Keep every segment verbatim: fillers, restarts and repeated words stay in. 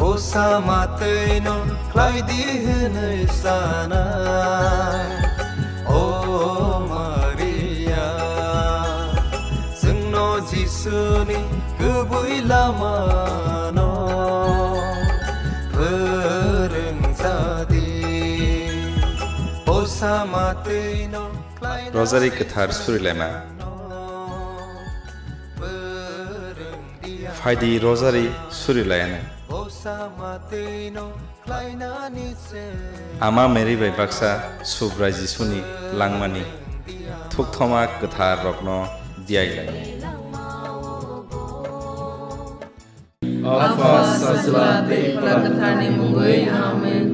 Osa matwino khlai di hwnwi sana, O Maria, chwngno Jisuni kubui lamano phwrwng ja di. Osa matwino khlai Rosary kwthar surilaima. Phaidi rosary surilayani. Ama Mary bai baksa Subrai Jisuni langmani thukthoma kwthar rokno diyailai. Apha, Sajla tei Phola Kwtharni mungwi. Amen.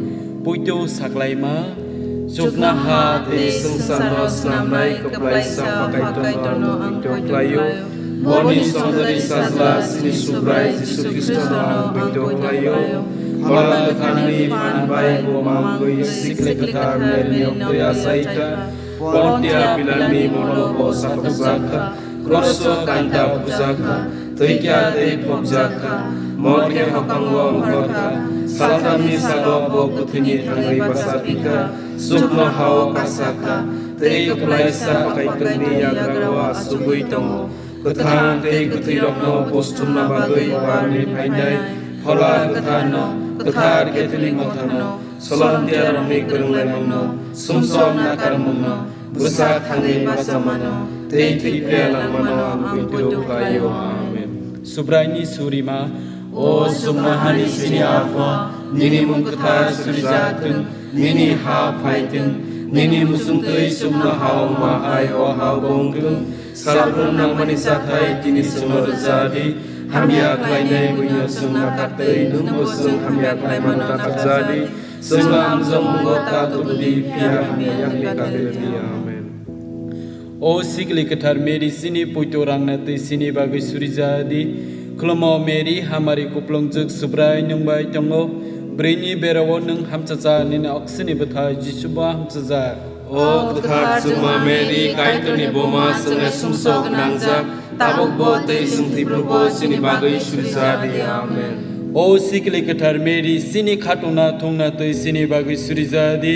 Poito saklaima, chuknoha tei swngcharno snamnai kwplaisa Phakaitorno ang poito khlaio. Boni songdari Sajla chini Subrai Jisu Khristono ang poito khlaio. Phola Kwtharni phan bai bo mangwi Sikli Kwthar Maryni oktwi achaikha. Pontia Pilatni molo bo sakokjakha. Kroso kanta bujakha. Twikha tei phobjakha. Morke hakango ongkhorkha. Salthamni salo bo kwthwini thangwi bachapikha. Chuknohao kasakha. Tei kwplaisa Phakaitorni yagrao achugwi tongo. Kwthang tei kwthwirokno buchumna bagwi barni phainai Phola Kwtharno, Kwthar Catholic Motharno, Solomtiarokni kwrwnglaimungno, sumsok nakarmungno, bwsa thangwi bachamano, tei thwi phiya langmano ang poito khlaio. Amen. Subraini surima. O chuknohani chini Apha, nini mung kwthar surijak thung, nini ha phai thung, nini muchungtwi chuknohao wngma hai o hao bo wng thung. Salbrum nangmani chathai tini chwngno rwja di, hamya khlainai buino chwng nakar twi nwngbo chwng hamya khlaimano nakarja di. Chwngno amjokmungo ta tubu di, phiya hamya yakni kati rw di. Amen. O Sikli Kwthar Mary, chini poito rangna twi chini bagwi surija di. Khulumo Mary, hamari kuplungjwk, Subrai nwng bai tongo. Bwrwini berao nwng hamchacha, nini oksini bwthai Jisubo hamchacha. O kwthar chwngma Mary, Kaitorni buma, chwngno sumsok gwnangjak, tabukbo tei chwng thwiphrubo chini bagwi surija di. Amen. O Sikli Kwthar Mary, chini khatungna thungna twi chini bagwi surija di.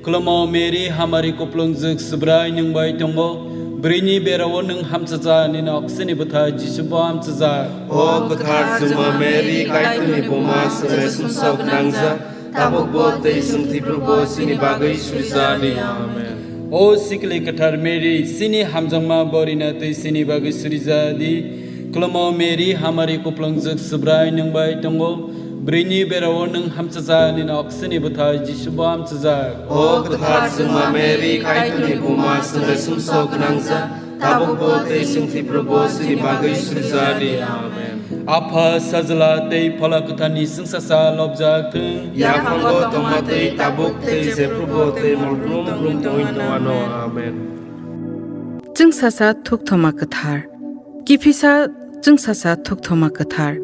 Khulumo Mary, hamari kuplungjwk, Subrai nwng bai tongo. Bwrwini berao nwng hamchacha, nini oksini bwthai Jisubo hamchajak. O kwthar chwngma Mary, Kaitorni buma, chwngno sumsok gwnangjak, tabukbo tei chwng thwiphrubo chini bagwi surija di. Amen. O Sikli Kwthar Mary, chini hamjakma borina twi chini bagwi surija di. Khulumo Mary, hamari kuplungjwk, Subrai nwng bai tongo. Bwrwini berao nwng hamchacha, nini oksini bwthai Jisubo hamchajak. O kwthar chwngma Mary, Kaitorni buma, chwngno sumsok gwnangjak, tabukbo tei chwng thwiphrubo chini bagwi surija di. Amen. Apha, Sajla tei Phola Kwtharni chwngsacha lobjak thung. Yaphango tongma twi tabuk tei jephrubo tei molbrum brum tongwi tongwano. Amen. Chwngsacha thukthoma kwthar. Kiphilsa chwngsacha thukthoma kwthar.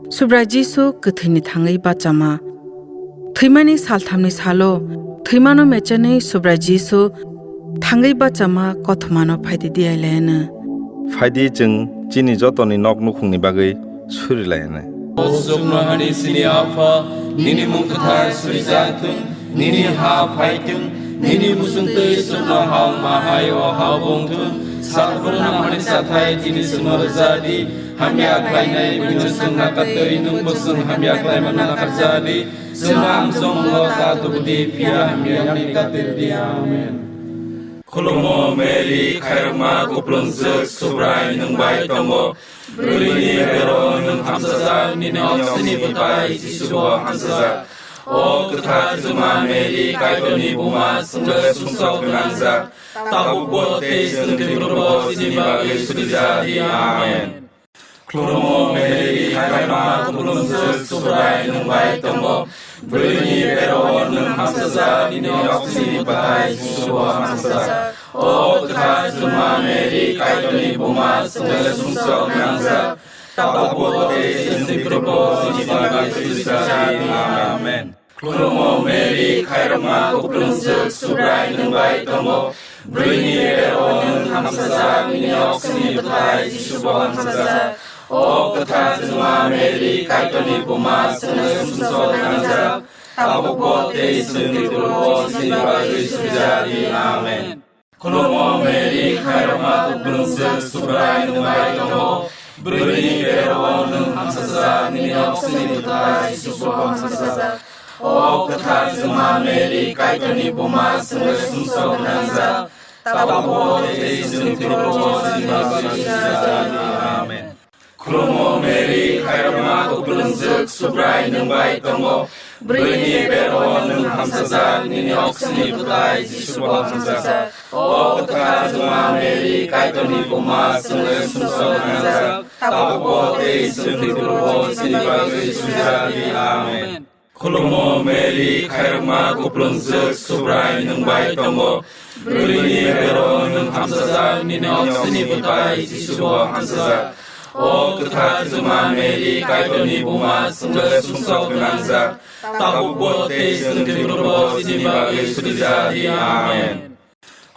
Subrai Jisu kwthwini thangwi bachama. Thwimani salthamni salo thwimano mechenwi Subrai Jisu thangwi bachama kothomano phaidi diyailaiano. Phaidi chwng chini jotoni nok nukhungni bagwi surilayano. O chuknohani chini Apha, nini mung kwthar surijak thung, nini ha phai thung, nini muchungtwi chuknoha wngma hai o hao bo wng thung. Salbrum nangmani chathai tini chwngno rwja di, hamya khlainai buino chwng nakar twi nwngbo chwng hamya khlaimano nakarja di. Chwngno amjokmungo ta tubu di, phiya hamya yakni kati rw di. Amen. Khulumo Mary, khairokma kuplungjwk, Subrai nwng bai tongo. Bwrwini berao nwng hamchajak, nini oksini bwthai Jisubo hamchajak. O kwthar chwngma Mary, Kaitorni buma, chwngno sumsok gwnangjak, tabukbo tei chwng thwiphrubo chini bagwi surija di. Amen. Khulumo Mary, khairokma kuplungjwk, Subrai nwng bai tongo. Bwrwini berao nwng hamchajak, nini oksini bwthai Jisubo hamchajak. O kwthar chwngma Mary, Kaitorni buma, chwngno sumsok gwnangjak, tabukbo tei chwng thwiphrubo chini bagwi surija di. Amen. Khulumo Mary, khairokma kuplungjwk, Subrai nwng bai tongo. Bwrwini berao nwng hamchajak, nini oksini bwthai Jisubo hamchajak. O kwthar Juma Mary, Kaitorni buma, chwngno sumsok nangjak, tabukbo tei chwngni thwikrukbo chini bagwi suri ja di. Amen. Khulumo Mary, khairokma kuplungjwk, Subrai nwng bai tongo. Bwrwini berao nwng hamsajak, nini oksini bwthai Jisubo hamsajak. O kwthar Juma Mary, Kaitorni buma, chwngno sumsok nangjak, tabukbo tei chwngni thwikrukbo chini bagwi suri ja di. Amen. Khulumo Mary, khairokma kuplungjwk, Subrai nwng bai tongo. Bwrwini berao nwng hamsajak, nini oksini bwthai Jisubo hamsajak. O kwthar Juma Mary, Kaitorni buma, chwngno sumsok nangjak, tabukbo tei chwngni thwikrukbo chini bagwi suri ja di. Amen. Khulumo Mary, khairokma kuplungjwk, Subrai nwng bai tongo. Bwrwini berao nwng hamsajak, nini oksini bwthai Jisubo hamsajak. O kwthar Juma Mary, Kaitorni buma, chwngno sumsok nangjak, tabukbo tei chwngni thwikrukbo chini bagwi suri ja di. Amen.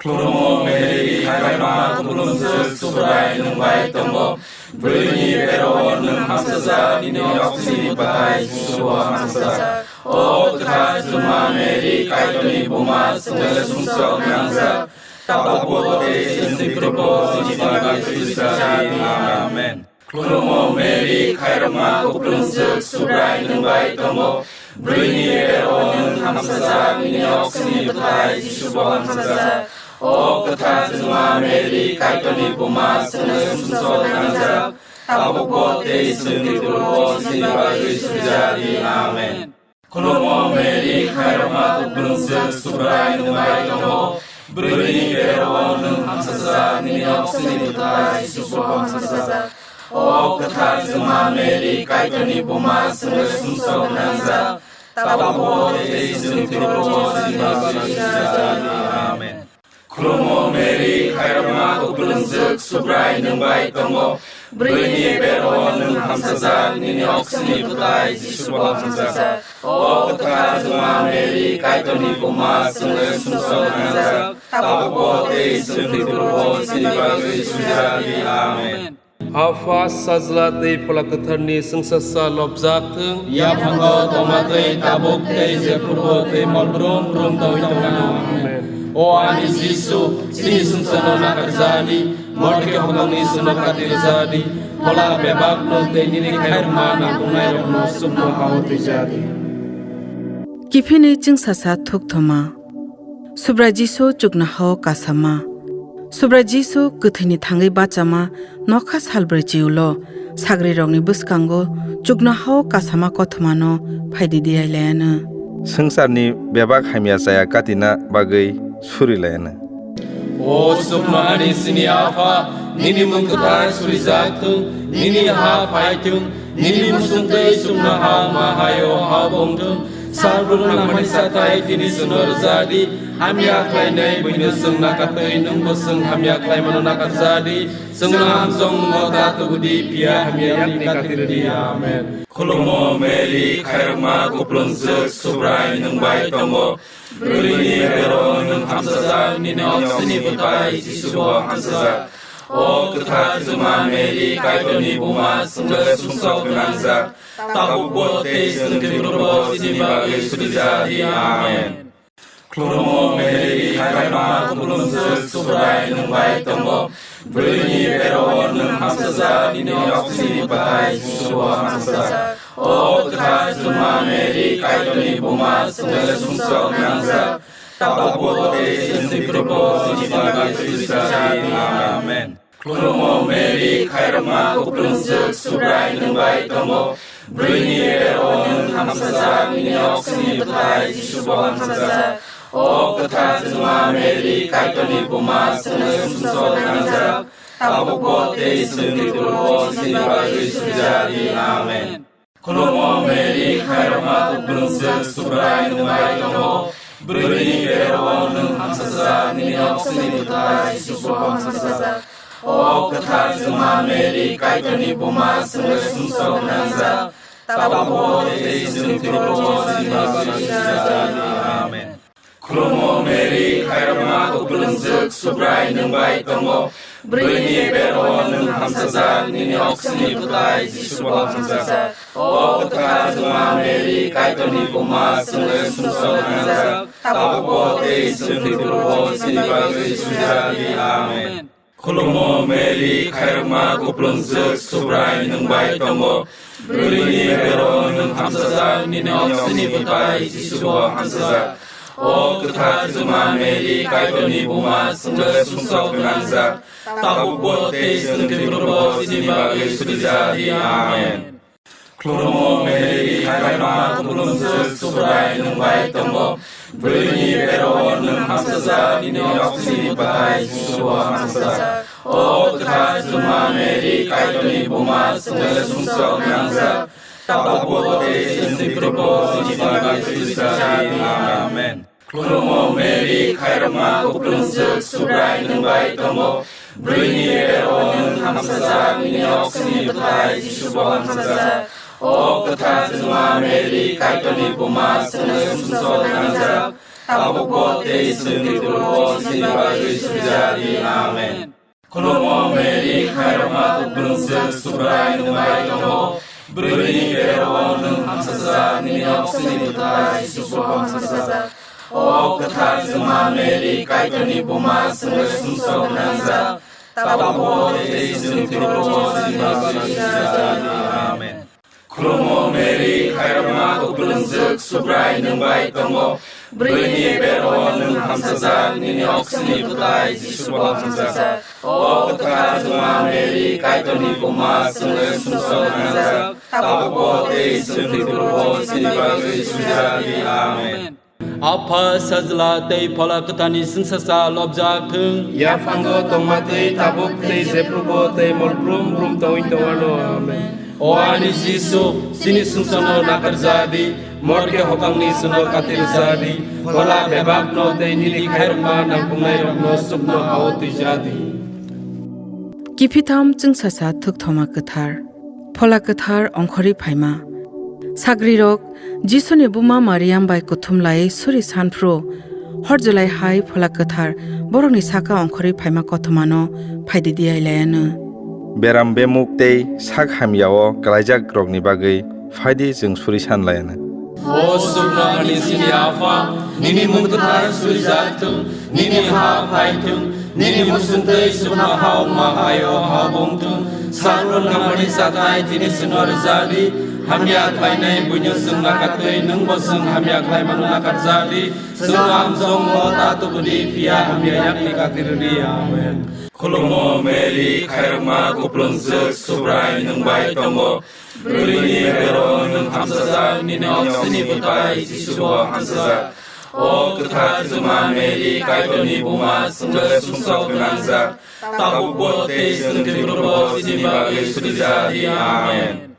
Khulumo Mary, khairokma kuplungjwk, Subrai nwng bai tongo. Bwrwini berao nwng hamsajak, nini oksini bwthai Jisubo hamsajak. O kwthar Juma Mary, Kaitorni buma, chwngno sumsok nangjak, tabukbo tei chwngni thwikrukbo chini bagwi suri ja di. Amen. Khulumo Mary, khairokma kuplungjwk, Subrai nwng bai tongo. Bwrwini berao nwng hamsajak, nini oksini bwthai Jisubo hamsajak. O kwthar Juma Mary, Kaitorni buma, chwngno sumsok nangjak, tabukbo tei chwngni thwikrukbo chini bagwi suri ja di. Amen. Khulumo Mary, khairokma kuplungjwk, Subrai nwng bai tongo. Bwrwini berao nwng hamsajak, nini oksini bwthai Jisubo hamsajak. O kwthar Juma Mary, Kaitorni buma, chwngno sumsok nangjak, tabukbo tei chwngni thwikrukbo chini bagwi suri ja di. Amen. Khulumo Mary, khairokma kuplungjwk, Subrai nwng bai tongo. Bwrwini berao nwng hamsajak, nini oksini bwthai Jisubo hamsajak. O kwthar Juma Mary, Kaitorni buma, chwngno sumsok nangjak, tabukbo tei chwngni thwikrukbo chini bagwi suri ja di. Amen. Apha, Sajla tei Phola Kwtharni chwngsasa lobjak thung. Yaphango tongma tei tabuk tei jephrubo tei mol brum brum tongwi tongna. Amen. O ani Jisu, chini sumsokno nakarjadi, morke hokongni sumno katirjadi, phola bebakno tei nini khairokma nangkuknairokno sumno hao twijadi. Kiphilni chwngsasa thukthoma. Subrai Jisu chuknohao kasama. Subrai Jisu kwthwini thangwi bachama nokha salbrwi chiulo, sagrirokni bwskango chuknohao kasama kothomano phaidi diyailaiano. Swngcharni bebak hamya chaya katina bagwi surilayano. O chuknohani chini Apha, nini mung kwthar surijak thung, nini ha phai thung, nini muchung twi chuknoha wngma hai-o ha wng thung. Salbrumno nangmani sathai tini chwngno rwja di, hamya khlainai buino chwng nakar twi nwngbo chwng hamya khlaimano nakar ja di. Chwngno hamjwk mungo ta tubu di, phiya hamya yakni katir di. Amen. Khulumo Mary, khairokma kuplungjwk, Subrai nwng bai tongo. Bwrwini berao nwng hamsajak, nini oksini bwthai Jisubo hamsajak. O kwthar Juma Mary, Kaitorni buma, chwngno sumsok gwnangjak, tabukbo tei chwng thwikrokbo chini bagwi suri ja di. Amen. Khulumo Mary, khairokma kuplungjwk, Subrai nwng bai tongo. Bwrwini berao nwng hamsajak, nini oksini bwthai Jisubo hamsajak. O kwthar Juma Mary, Kaitorni buma, chwngno sumsok nangjak, tabukbo tei chwng thwikrokbo chini bagwi suri ja di. Amen. Khulumo Mary, khairokma kuplungjwk, Subrai nwng bai tongo. Bwrwini berao nwng hamsajak, nini oksini bwthai Jisubo hamsajak. O kwthar Juma Mary, Kaitorni buma, chwngno sumsok nangjak, tabukbo tei chwng thwikrokbo chini bagwi suri ja di. Amen. Khulumo Mary, khairokma kuplungjwk, Subrai nwng bai tongo. Bwrwini berao nwng hamsajak, nini oksini bwthai Jisubo hamsajak. O kwthar Juma Mary, Kaitorni buma, chwngno sumsok nangjak, tabukbo tei chwng thwikrokbo chini bagwi suri ja di. Amen. Khulumo Mary, khairokma kuplungjwk, Subrai nwng bai tongo. Bwrwini bero nwng hamsajak, nini oksini bwtai Jisu bo hamsajak. O kwthar Juma Mary, Kaitorni buma, chwngno sumsok nangjak, tabukbo tei chwng thwiphurubo chini bagwi sujadi. Amen. Khulumo Mary, khairokma kuplungjwk, Subrai nwng bai tongo. Bwrwini bero nwng hamsajak, nini oksini bwtai Jisu bo hamsajak. O kwthar Juma Mary, Kaitorni buma, chwngno sumsok nangjak, tabukbo tei chwng thwiphurubo chini bagwi sujadi. Amen. Khulumo Mary, khairokma kuplungjwk, Subrai nwng bai tongo. Bwrwini bero nwng hamsajak, nini oksini bwtai Jisu bo hamsajak. O kwthar Juma Mary, Kaitorni buma, chwngno sumsok nangjak, tabukbo tei chwng thwiphurubo chini bagwi sujadi. Amen. Khulumo Mary, khairokma kuplungjwk, Subrai nwng bai tongo. Bwrwini bero nwng hamsajak, nini oksini bwtai Jisu bo hamsajak. O kwthar Juma Mary, Kaitorni buma, chwngno sumsok nangjak, tabukbo tei chwng thwiphurubo chini bagwi sujadi. Amen. Khulumo Mary, khairokma kuplungjwk, Subrai nwng bai tongo. Bwrwini bero nwng hamsajak, nini oksini bwtai Jisu bo hamsajak. O kwthar Juma Mary, Kaitorni buma, chwngno sumsok nangjak, tabukbo tei chwng thwiphurubo chini bagwi sujadi. Amen. Khulumo Mary, khairokma kuplungjwk, Subrai nwng bai tongo. Bwrwini bero nwng hamsajak, nini oksini bwtai Jisu bo hamsajak. O kwthar Juma Mary, Kaitorni buma, chwngno sumsok nangjak, tabukbo tei chwng thwiphurubo chini bagwi sujadi. Amen. Apha, Sajla tei Phola Kwtharni chwngsacha lobjak thung. Yaphango tongma twi tabuk tei jephrubo tei mol brum brum tongwi tongwano. Amen. O ani Jisu, chini sumsokno nakarjadi, morke hokangni chwngno katirjadi, phola bebakno tei nini khairokma nangkuknairokno chukno ha-o twijadi. Kiphitham chwngsacha thukthoma kwthar. Phola kwthar ongkhorwi phaima. Sagrirok Jisuni buma Mariam bai kuthum lai suri sanphru, hor jwlai hai Phola kwthar borokni saka ongkhorwi phaima kothomano phaidi di ai laiano. Beram bemuk tei sak hamyao kwlaijak rokni bagwi phaidi chwng suri san laiano. O suknani chini Apha, nini mung kwthar surijak thung, nini ha phai thung, nini muchungtwi chukno ha wngma hai-o ha wng thung. Sakno nangmani chathai tini chwngno rwjadi, hamya khlainai buino chwng nakatwi nwngbo chwng hamya khlaimano nakarjadi. Chwngno amchongno ta tubudi, phiya hamya yakni katirwdi. Amen. Khulumo Mary, khairokma kuplungjwk, Subrai nwng bai tongo. Bwrwini bero nwng hamsajak, nini oksini bwtai Jisu bo hamsajak. O kwthar Juma Mary, Kaitorni buma, chwngno sumsok gwnangjak, tabukbo tei chwng thwiphurubo chini bagwi surijadi. Amen.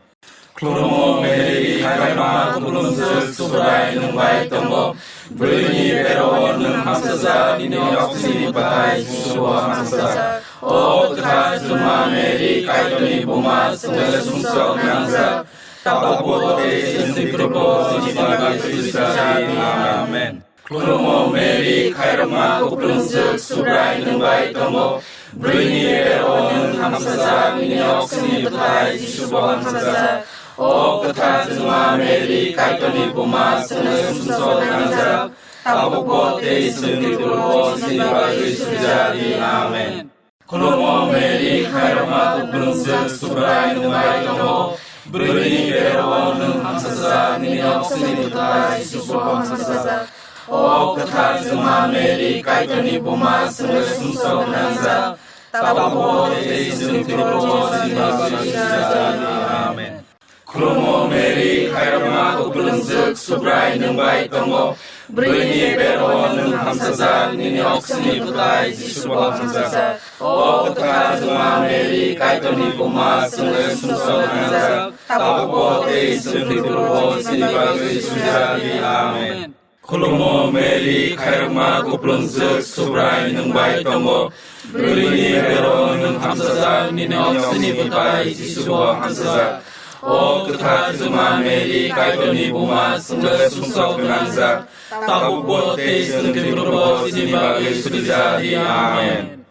Khulumo Mary, khairokma kuplungjwk, Subrai nwng bai tongo. Bwrwini bero nwng hamsajak, nini oksini bwtai Jisu bo hamsajak. O kwthar Juma Mary, Kaitorni buma, chwngno sumsok nangjak, tabukbo tei chwng thwiphurubo chini bagwi surijadi. Amen. Khulumo Mary, khairokma kuplungjwk, Subrai nwng bai tongo. Bwrwini bero nwng hamsajak, nini oksini bwtai Jisu bo hamsajak. O kwthar Juma Mary, Kaitorni buma, chwngno sumsok nangjak, tabukbo tei chwng thwiphurubo chini bagwi surijadi. Amen. Khulumo Mary, khairokma kuplungjwk, Subrai nwng bai tongo. Bwrwini bero nwng hamsajak, nini oksini bwtai Jisu bo hamsajak. O kwthar Juma Mary, Kaitorni buma, chwngno sumsok nangjak, tabukbo tei chwng thwiphurubo chini bagwi surijadi. Amen. Khulumo Mary, khairokma kuplungjwk, Subrai nwng bai tongo. Bwrwini bero nwng hamsajak, nini oksini bwtai Jisu bo hamsajak. O kwthar Juma Mary, Kaitorni buma, chwngno sumsok nangjak, tabukbo tei chwng thwiphurubo chini bagwi surijadi. Amen. Khulumo Mary, khairokma kuplungjwk, Subrai nwng bai tongo. Bwrwini bero nwng hamsajak, nini oksini bwtai Jisu bo hamsajak. O kwthar Juma Mary, Kaitorni buma, chwngno sumsok gwnangjak, tabukbo tei chwng thwiphurubo chini bagwi surijadi. Amen.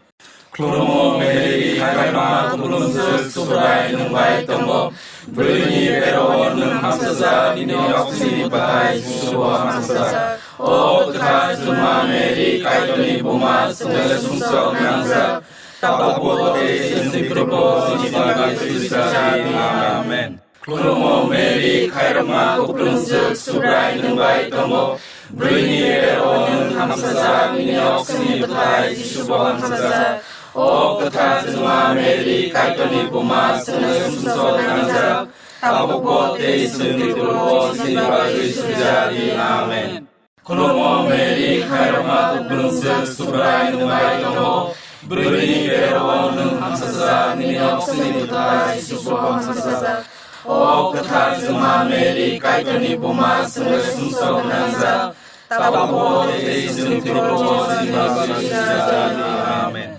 Khulumo Mary, khairokma kuplungjwk, Subrai nwng bai tongo. Bwrwini bero-o nwng hamsajak, nini oksini bwthai Jisu bo hamsajak. O kwthar Juma Mary, Kaitorni buma, chwngno sumsok nangjak, tabukbo tei chwngni phirbo chini bagwi sujak di. Amen. Khulumo Mary, khairokma kuplungjwk, Subrai nwng bai tongo. Bwrwini bero-o nwng hamsajak, nini oksini bwthai Jisu bo hamsajak. O kwthar Juma Mary, Kaitorni buma, chwngno sumsok nangjak, tabukbo tei chwngni phirbo chini bagwi sujak di. Amen. Khulumo Mary, khairokma kuplungjwk, Subrai nwng bai tongo. Bwrwini bero-o nwng hamsajak, nini oksini bwthai Jisu bo hamsajak. O kwthar Juma Mary, Kaitorni buma, chwngno sumsok nangjak, tabukbo tei chwngni phirbo chini bagwi sujak di. Amen.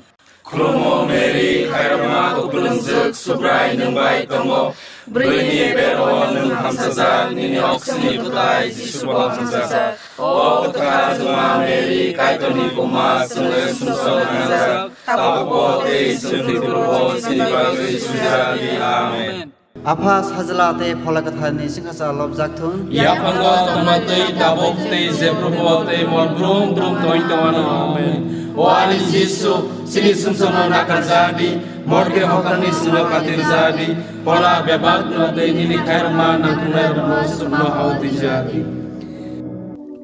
Khulumo Mary, khairokma kuplungjwk, Subrai nwng bai tongo. Bwrwini bero-o nwng hamsajak, nini oksini bwthai Jisu bo hamsajak. O kwthar Juma Mary, Kaitorni buma, chwngno sumsok nangjak, tabukbo tei chwngni phirbo chini bagwi sujak di. Amen. Apha, Sajla tei Phola Kwtharni chwngsacha lobjak thung. Yaphango tongma twi tabuk tei jephrubo tei mol brum brum tongwi tongmano. Amen. O ani Jisu, chini sumsokno nakarjak di, morke hokrani sino katirjak di, phola bebakno tei nini khairokma nangkuknairokno chukno hao twijak di.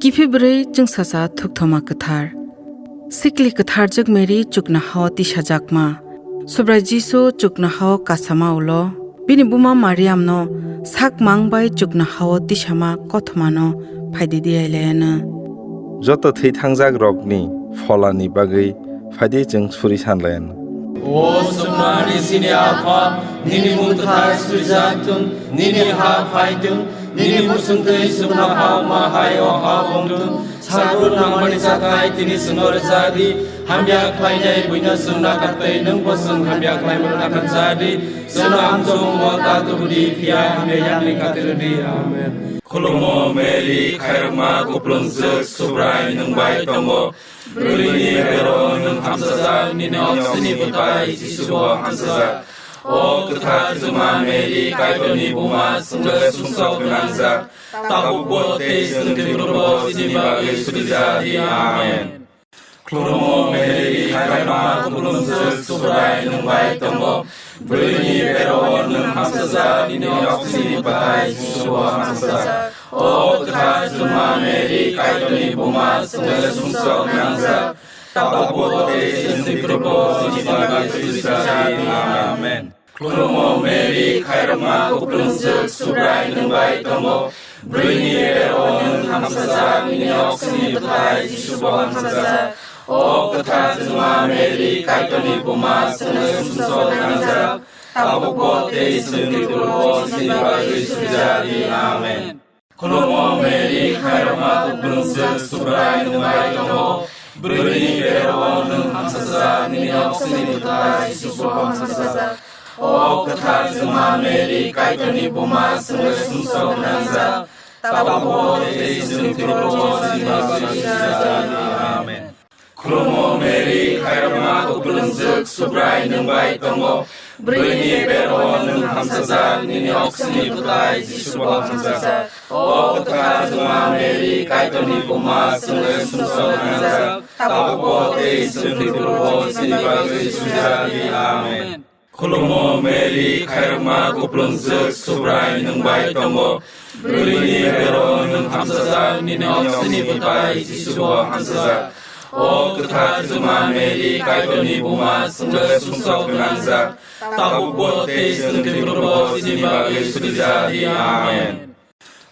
Kiphilbrwi chwngsacha thukthoma kwthar. Sikli kwtharjwk Mary chuknohao tisajakma. Subrai Jisu chuknohao kasama ulo. Bini buma Mariamno sak mang bai chuknohao tisama kothomano phaidi di ailaiano. Joto thwi thangjak rokni pholani bagwi phaidi chwng suri sanlaiano. O chuknohani chini Apha, nini mung kwthar suijak thung, nini ha phai thung, nini muchungtwi chuknohao ma hai o ha wng thung. Salbrum nangmani chakhai tini chwngno rwjak di, hamya khlainai buino chwng nakar tei nwngbo chwng hamya khlaimano nakarjak di. Chwngno amchong o ta tubu di, phiya hamya yakni katir di. Amen. Khulumo Mary, khairokma kuplungjwk, Subrai nwng bai tongo. Bwrwini bero-o nwng hamsajak, nini oksini bwthai Jisu bo hamsajak. O kwthar Juma Mary, Kaitorni buma, chwngno sumsok nangjak, tabukbo tei chwngni phirbo chini bagwi suri ja di. Amen. Khulumo Mary, khairokma kuplungjwk, Subrai nwng bai tongo. Bwrwini bero-o nwng hamsajak, nini oksini bwthai Jisu bo hamsajak. O kwthar Juma Mary, Kaitorni buma, chwngno sumsok nangjak, tabukbo tei chwngni phirbo chini bagwi suri ja di. Amen. Khulumo Mary, khairokma kuplungjwk, Subrai nwng bai tongo. Bwrwini bero-o nwng hamsajak, nini oksini bwthai Jisu bo hamsajak. O kwthar Juma Mary, Kaitorni buma, chwngno sumsok nangjak, tabukbo tei chwngni phirbo chini bagwi suri ja di. Amen. Khulumo Mary, khairokma kuplungjwk, Subrai nwng bai tongo. Bwrwini bero-o nwng hamsajak, nini oksini bwthai Jisu bo hamsajak. O kwthar Juma Mary, Kaitorni buma, chwngno sumsok nangjak, tabukbo tei chwngni phirbo chini bagwi suri ja di. Amen. Khulumo Mary, khairokma kuplungjwk, Subrai nwng bai tongo. Bwrwini bero-o nwng hamsajak, nini oksini bwthai Jisu bo hamsajak. O kwthar Juma Mary, Kaitorni buma, chwngno sumsok nangjak, tabukbo tei chwngni phirbo chini bagwi suri ja di. Amen. Khulumo Mary, khairokma kuplungjwk, Subrai nwng bai tongo. Bwrwini bero-o nwng hamsajak, nini oksini bwthai Jisu bo hamsajak. O kwthar Juma Mary, Kaitorni buma, chwngno sumsok nangjak, tabukbo tei chwngni phirbo chini bagwi suri ja di. Amen.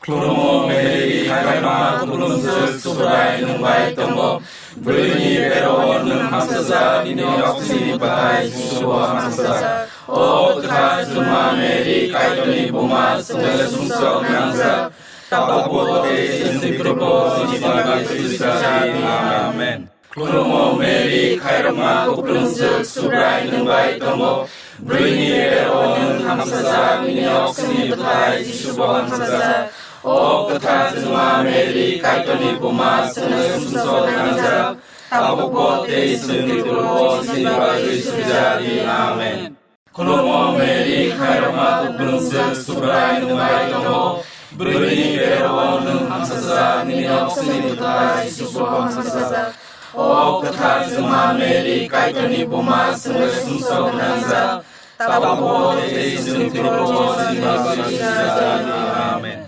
Khulumo Mary, khairokma kuplungjwk, Subrai nwng bai tongo. Bwrwini bero-o nwng hamsajak, nini oksini bwthai Jisu bo hamsajak. O kwthar Juma Mary, Kaitorni buma, chwngno sumsok nangjak, tabukbo tei chwngni phirbo chini bagwi suri ja di. Amen. Khulumo Mary, khairokma kuplungjwk, Subrai nwng bai tongo. Bwrwini bero-o nwng hamsajak, nini oksini bwthai Jisu bo hamsajak. O kwthar Juma Mary, Kaitorni buma, chwngno sumsok nangjak, tabukbo tei chwngni phurubo chini bagwi suri ja di. Amen. Khulumo Mary, khairokma kuplung swk, Subrai nwng bai tongo. Bwrwini bero-o nwng hamsajak, nini oksini bwtai Jisu bo hamsajak. O kwthar chwngma Mary, Kaitorni buma, chwngno sumsok nangjak, tabukbo tei chwngni phurubo chini bagwi suri ja di. Amen.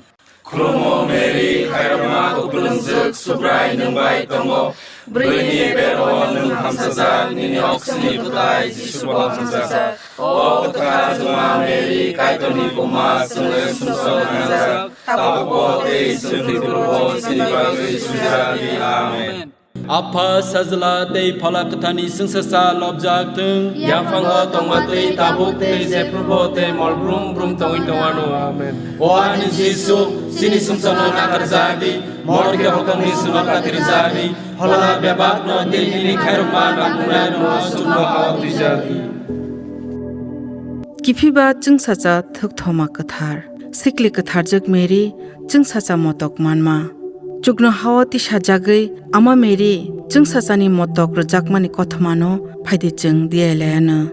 Khulumo Mary, khairokma kuplung swk, Subrai nwng bai tongo. Bwrwini bero-o nwng hamsajak, nini oksini bwtai Jisu bo hamsajak. O kwthar chwngma Mary, Kaitorni buma, chwngno sumsok nangjak, tabukbo tei chwngni phurubo chini bagwi suri ja di. Amen. Apha, Sajla tei Phola Kwtharni chwngsacha lobjak thung. Yaphango tongma twi tabuk tei jephrubo tei mol brum brum tongwi tongwano. Amen. O ani Jisu, chini sumsokno nakarjak di, morke hokomni sumok katirjak di, phola bebakno tei nini khairokma nangkuknairokno chukno hao twijak di. Kiphiba chwngsacha thukthoma kwthar, sikli kwtharjwk Mary, chwngsacha motok manma. Chukno hao tisajagwi Ama Mary, chwngsachani motok rwjakmani kothomano phaidi chwng diyailaiano.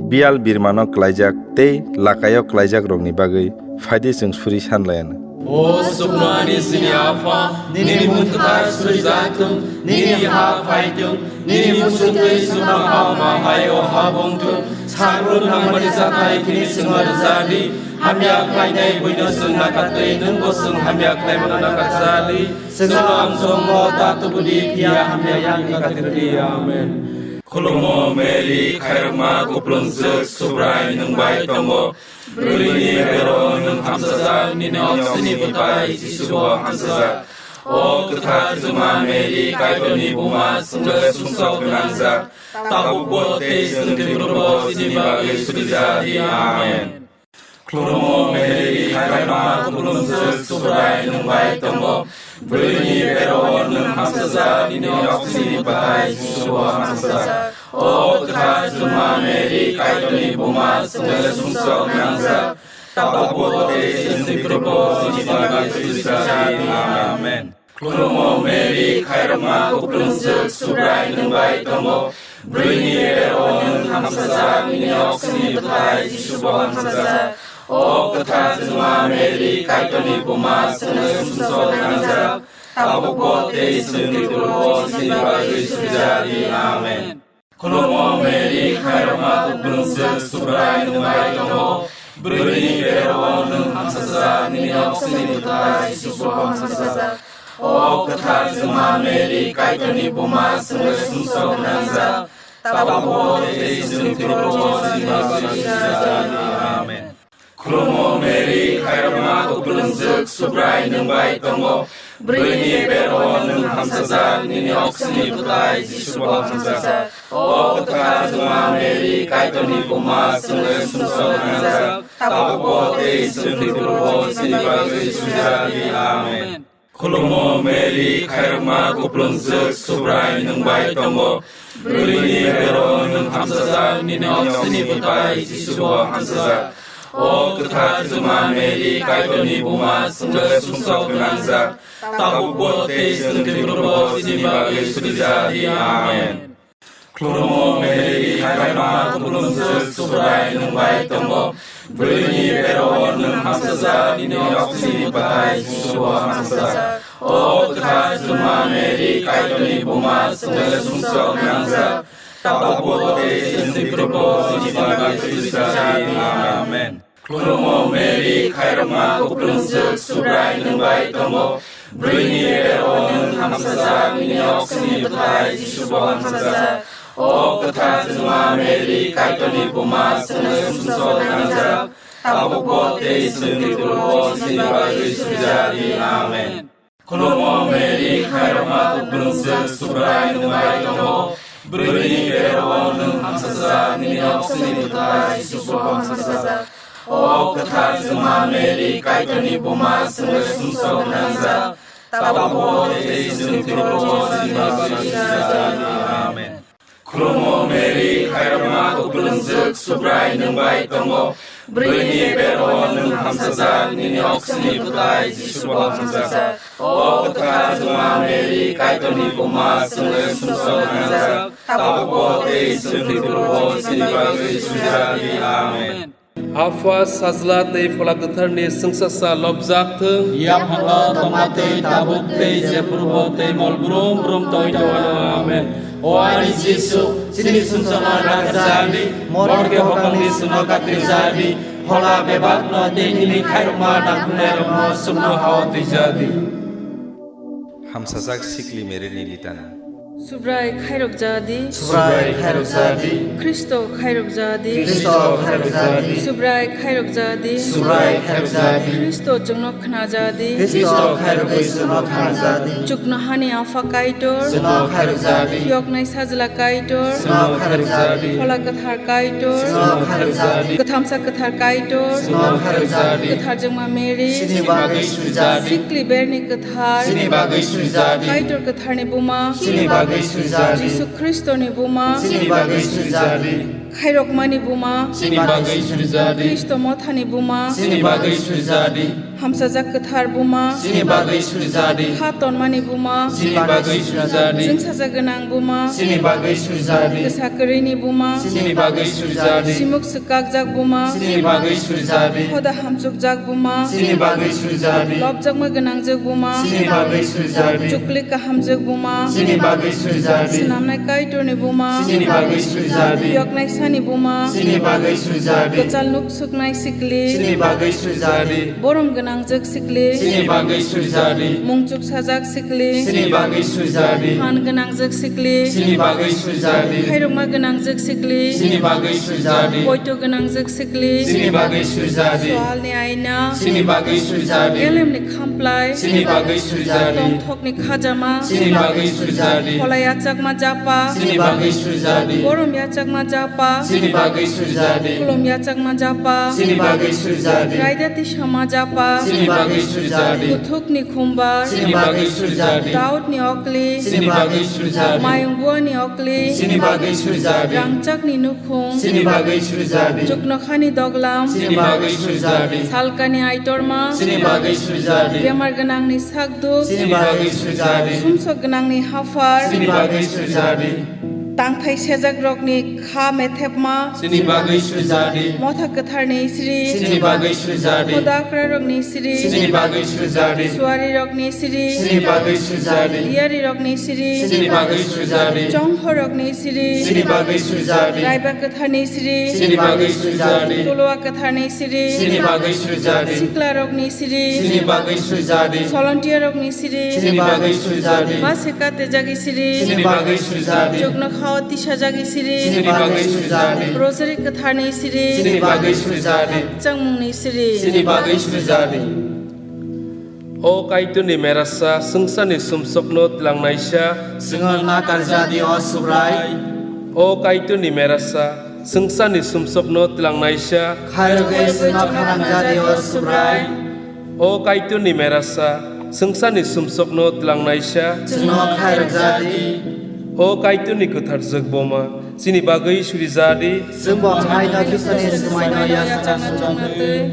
Biyal birmano klaijak tei lakaio klaijakrokni bagwi phaidi chwng suri sanlaiano. O chukno ani chini Apha, nini mung kwthar surijak thung, nini ha phai thung, nini muchungtwi chukno ha ma hai o ha bong thung. Sabrung nangmani jatai khini chwngno rwja di, hamya khlainai buino chwng nakatwi, nwngbo chwng hamya khlaimano nakatja di. Chwngno amchongmo ta tubu di, phiya hamya yakni katir di. Amen. Khulumo Mary, khairokma kuplung swk, Subrai nwng bai tongo. Bwrwini bero-o nwng hamsajak, nini oksini bwtai Jisu bo hamsajak. O kwthar chwngma Mary, Kaitorni buma, chwngno sumsok gwnangjak, tabukbo tei chwngni phurubo chini bagwi suri ja di. Amen. Khulumo Mary, khairokma kuplung swk, Subrai nwng bai tongo. Bwrwini bero-o nwng hamsajak, nini oksini bwtai Jisu bo hamsajak. O kwthar chwngma Mary, Kaitorni buma, chwngno sumsok nangjak, tabukbo tei chwngni phurubo chini bagwi suri ja di. Amen. Khulumo Mary, khairokma kuplung swk, Subrai nwng bai tongo. Bwrwini bero-o nwng hamsajak, nini oksini bwtai Jisu bo hamsajak. O kwthar chwngma Mary, Kaitorni buma, chwngno sumsok nangjak, tabukbo tei chwngni phurubo chini bagwi suri ja di. Amen. Khulumo Mary, khairokma kuplung swk, Subrai nwng bai tongo. Bwrwini bero-o nwng hamsajak, nini oksini bwtai Jisu bo hamsajak. O kwthar chwngma Mary, Kaitorni buma, chwngno sumsok nangjak, tabukbo tei chwngni phurubo chini bagwi suri ja di. Amen. Khulumo Mary, khairokma kuplung swk, Subrai nwng bai tongo. Bwrwini bero-o nwng hamsajak, nini oksini bwtai Jisu bo hamsajak. O kwthar chwngma Mary, Kaitorni buma, chwngno sumsok nangjak, tabukbo tei chwngni phurubo chini bagwi suri ja di. Amen. Khulumo Mary, khairokma kuplung swk, Subrai nwng bai tongo. Bwrwini bero-o nwng hamsajak, nini oksini bwtai Jisu bo hamsajak. O kwthar chwngma Mary, Kaitorni buma, chwngno sumsok gwnangjak, tabukbo tei chwngni phurubo chini bagwi suri ja di. Amen. Khulumo Mary, khairokma kuplung swk, Subrai nwng bai tongo. Bwrwini bero-o nwng hamsajak, nini oksini bwtai Jisu bo hamsajak. O kwthar chwngma Mary, Kaitorni buma, chwngno sumsok nangjak, tabukbo tei chwngni phurubo chini bagwi suri ja di. Amen. Khulumo Mary, khairokma kuplung swk, Subrai nwng bai tongo. Bwrwini bero-o nwng hamsajak, nini oksini bwtai Jisu bo hamsajak. O kwthar chwngma Mary, Kaitorni buma, chwngno sumsok nangjak, tabukbo tei chwngni phurubo chini bagwi suri ja di. Amen. Khulumo Mary, khairokma kuplung swk, Subrai nwng bai tongo. Bwrwini bero-o nwng hamsajak, nini oksini bwtai Jisu bo hamsajak. O kwthar chwngma Mary, Kaitorni buma, chwngno sumsok nangjak, tabukbo tei chwngni phurubo chini bagwi suri ja di. Amen. Khulumo Mary, khairokma kuplung swk, Subrai nwng bai tongo. Bwrwini bero-o nwng hamsajak, nini oksini bwtai Jisu bo hamsajak. O kwthar chwngma Mary, Kaitorni buma chwngno sumsok nangjak, tabukbo tei chwng thwi phuru bo chini bagwi sujadi. Amen. Apha, Sajla tei Phola Kwtharni chwngsasa lobjak thung. Yaphango tongma tei tabuk tei jephuru bo tei mol brum brum tongwi tongmano. Amen. O ani Jisu, chini sumsokno nakarjadi, morke hokongni sumno katirjadi, phola bebakno tei nini khairokma nangkuknairokno sumno hao twijadi. Hamsajak sikli Mary ni litana. Subrai khairok jadi. Subrai khairok jadi. Khristo khairok jadi. Khristo khairok jadi. Subrai khairok jadi. Subrai khairok jadi. Khristo chwngno khna jadi. Khristo khairok bai chwngno khna jadi. Chuknohani Apha Kaitor. Chwngno khairok jadi. Phiyoknai Sajla Kaitor. Chwngno khairok jadi. Phola Kwthar Kaitor. Chwngno khairok jadi. Kwthamsa Kwthar Kaitor. Chwngno khairok jadi. Kwthar Jwngma Mary. Chini bagwi sujadi. Sikli Berni Kwthar. Chini bagwi sujadi. Kaitor Kwtharni buma. Chini bagwi sujadi. Jisu Khristoni buma. Chini bagwi sujadi. Khairokmani buma. Chini bagwi sujadi. Khristo mothani buma. Chini bagwi sujadi. Hamsajak Kwthar buma. Chini bagwi sujadi. Kha tonmani buma. Chini bagwi sujadi. Chwngsajak gwnang buma. Chini bagwi sujadi. Kwsa kwrwini buma. Chini bagwi sujadi. Simuk swkakjak buma. Chini bagwi sujadi. Hoda hamchukjak buma. Chini bagwi sujadi. Lobjakma gwnangjak buma. Chini bagwi sujadi. Chukli kahamjak buma. Chini bagwi sujadi. Swnamnai Kaitorni buma. Chini bagwi sujadi. Phiyoknai sani buma. Chini bagwi sujadi. Kwchal nuk suknai sikli. Chini bagwi sujadi. Borom gwnangjak sikli. Chini bagwi sujadi. Mungchuk sajak sikli. Chini bagwi sujadi. Phan gwnangjak sikli. Chini bagwi sujadi. Khairokma gwnangjak sikli. Chini bagwi sujadi. Poito gwnangjak sikli. Chini bagwi sujadi. Swalni aina. Chini bagwi sujadi. Elemni khamplai. Chini bagwi sujadi. Tongthokni khajama. Chini bagwi sujadi. Phola yachakma japa. Chini bagwi sujadi. Borom yachakma japa. Chini bagwi sujadi. Khulum yachakma japa. Chini bagwi sujadi. Raida tisama japa. Chini bagwi sujadi. Kuthukni khumbar. Chini bagwi sujadi. Daudni okli. Chini bagwi sujadi. Mayung buani okli. Chini bagwi sujadi. Rangchakni nukhung. Chini bagwi sujadi. Chuknokhani doglam. Chini bagwi sujadi. Salkani aitorma. Chini bagwi sujadi. Bemar gwnangni sakduk. Chini bagwi sujadi. Sumsok gwnangni haphar. Chini bagwi sujadi. Tangthai sejakrokni kha methepma. Chini bagwi sujadi. Motha kwtharni sri. Chini bagwi sujadi. Hoda okrarokni sri. Chini bagwi sujadi. Suarirokni sri. Chini bagwi sujadi. Diyarirokni sri. Chini bagwi sujadi. Chonghorokni sri. Chini bagwi sujadi. Raiba kwtharni sri. Chini bagwi sujadi. Tolowa kwtharni sri. Chini bagwi sujadi. Siklarokni sri. Chini bagwi sujadi. Solontiarokni sri. Chini bagwi sujadi. Base katejagi sri. Chini bagwi sujadi. Chuknokhao tisajagi sri. Chini bagwi sujadi. Rosary kwtharni sri. Chini bagwi sujadi. Changmungni sri. Chini bagwi sujadi. O Kaitorni merasa, swngcharni sumsokno twlangnaisa. Chwngno nakarjadi, o Subrai. O Kaitorni merasa, swngcharni sumsokno twlangnaisa. Khairogwi chwngno khanangjadi, o Subrai. O Kaitorni merasa, swngcharni sumsokno twlangnaisa. Chwngno khairokjadi. O Kaitorni kwthar jwk boma, chini bagwi surijadi. Chwngbo haino Khristoni swmaino yachakna sujagwi.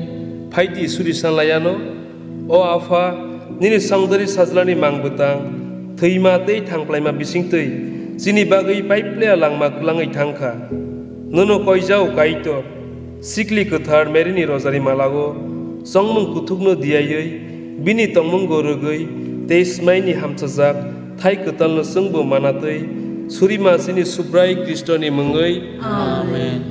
Phaidi suri sanlayano. O Apha, nini songdari sajlani mang bwtang, thwima tei thangplaima bisingtwi chini bagwi paiplea langma kwlangwi thangkha. Nono koijao Kaitor, sikli kwthar Maryni rojari malao chongmung kuthukno diyaiwi, bini tongmungo rwgwi tei smaini hamchajak thai kwtalno chwngbo manatwi, surima chini Subrai Khristoni mungwi. Amen.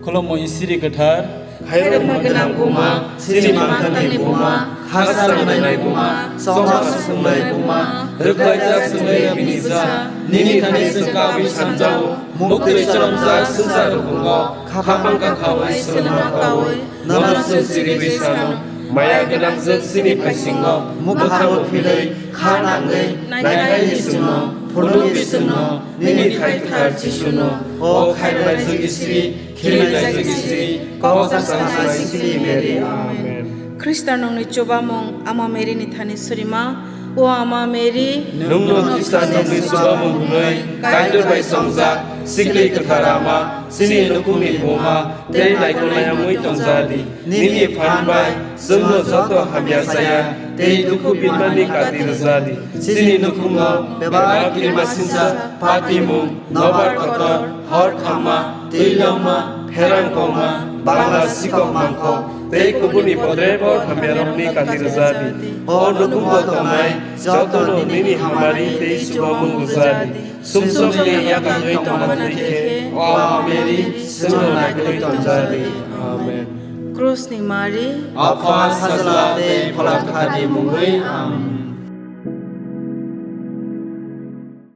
Khulumui siri kwthar. Khairokma gwnang buma, chini mangthani buma, kha salnai buma, chongma sukungnai buma, rwkhlaijak chwngwi bini bwsa, nini thani chwng kabwi sanjao, muktwi choromjak swngchar rukungo, khapang kakhawi swlwngma kawi, nono chwng chiriwi sano, maya gwnangjwk chini phaisingo, mwkhango philwi, kha nangwi, naikhaini chwngno, phunukni chwngno, nini thaithar Jisuno, o khairoknaijwk Isri, Khirilaijak Isri, kok chaksanai Sikli Mary. Amen. Khristanokni chubamung Ama Mary ni thani surima. O Ama Mary, nwngno Khristanokni chubamung hwnwi Kaitor bai chongjak, Sikli Kwthar Ama, chini nukhungni buma, tei naikolnai wngwi tongjadi. Nini phan bai Chwngno joto hamya chaya tei dukhu binmani kati rwja di. Chini nukhungo bebak kirima sinsa, patimung, nobar kotor, hor khamma, twi longma, pherang kongma, bangla sikok mangkok tei kubuni bodrebo hamyarokni kati rwja di. O nukhungo tongnai jotono nini hamari tei chubamung rwja di. Sumsokni yakangwi tongma twi khe, O Ama Mary, chwngno naikolwi tonja di. Amen. Krusni Mari, Apha, Sajla tei Phola Kthar ni mungwi. Amen.